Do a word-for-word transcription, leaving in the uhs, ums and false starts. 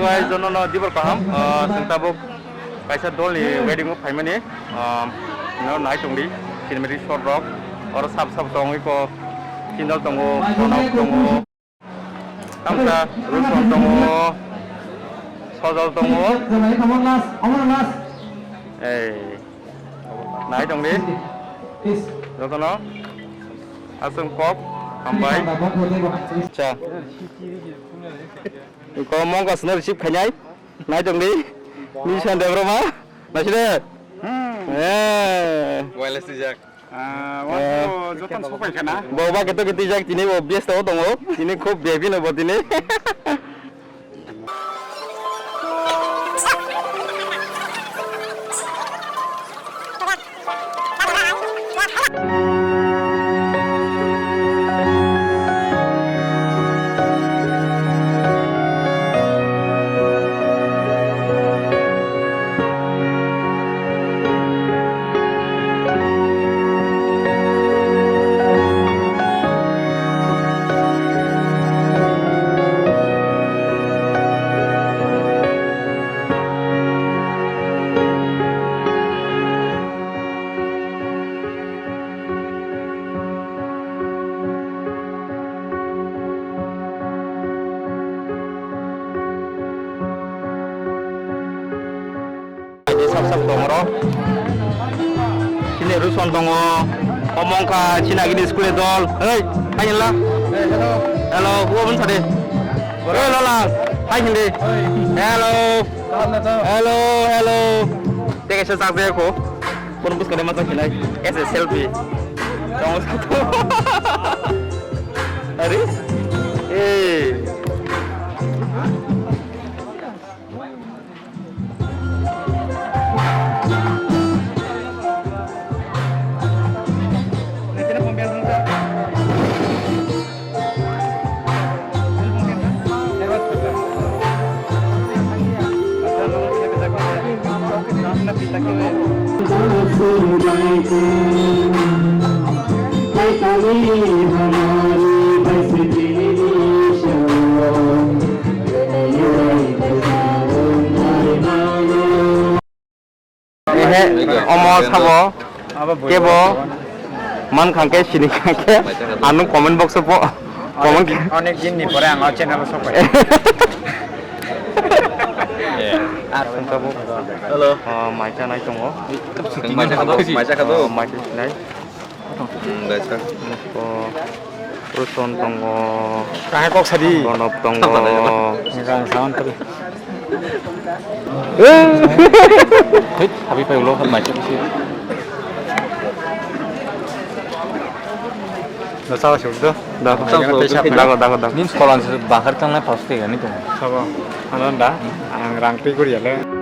Hai, jono no dibor kaham, ah, chwng tabuk kaisa dol ni wedding o phaimani, ah, no nai tongdi, cinematic shot rok, oro sab sab tongwi ko, Kindal tongo, Konok tongo, Tamsa, Ruson tongo, Sojol tongo. Ei, nai tongdi, jotono, aswng kok, hambai. Acha. Ko mongka sino receive khainai. Nai tongdi. Mission Debbarma. Naiside. Hmm. Eh. Wireless twijak. Ah, eh, wa jotono sopai khana. Bo ba keto keto twijak tini bo best o tongo. Tini khub bebi no bo tini. Sap sap tongo ro. Chini Ruson tongo. Omo wngkha chini agini school ni dol. Hey, hai hinla. Hello, kubo bun sade. Hey, Lola. Hai hindi. Hello. Hello, hello. Teka sa tak ko. Kono buskang de masa khinai. As a selfie. Tong satu. Hari? Eh. Ehe, omo sabo kebo man khangke sini khangke anu comment box o po comment. Onek din ni pore ang o channel o sok pai. Hello. Oh, mai chanai tongo. Mai chakha do, mai chakha do. Oh, mai chanai. Hmm, dai sir. Oh, Ruson tongo. Kahai kok sadi. Gonop tongo. Enggak, sawan tadi. Hei, habis pai ulo, habis macam sih. Lo sawa sih udah. Dah, dah, dah, dah. Nin sekolah sih bahar tang nai pasti kan itu. Sabo, anu dah, ang rang pi kuri ya le.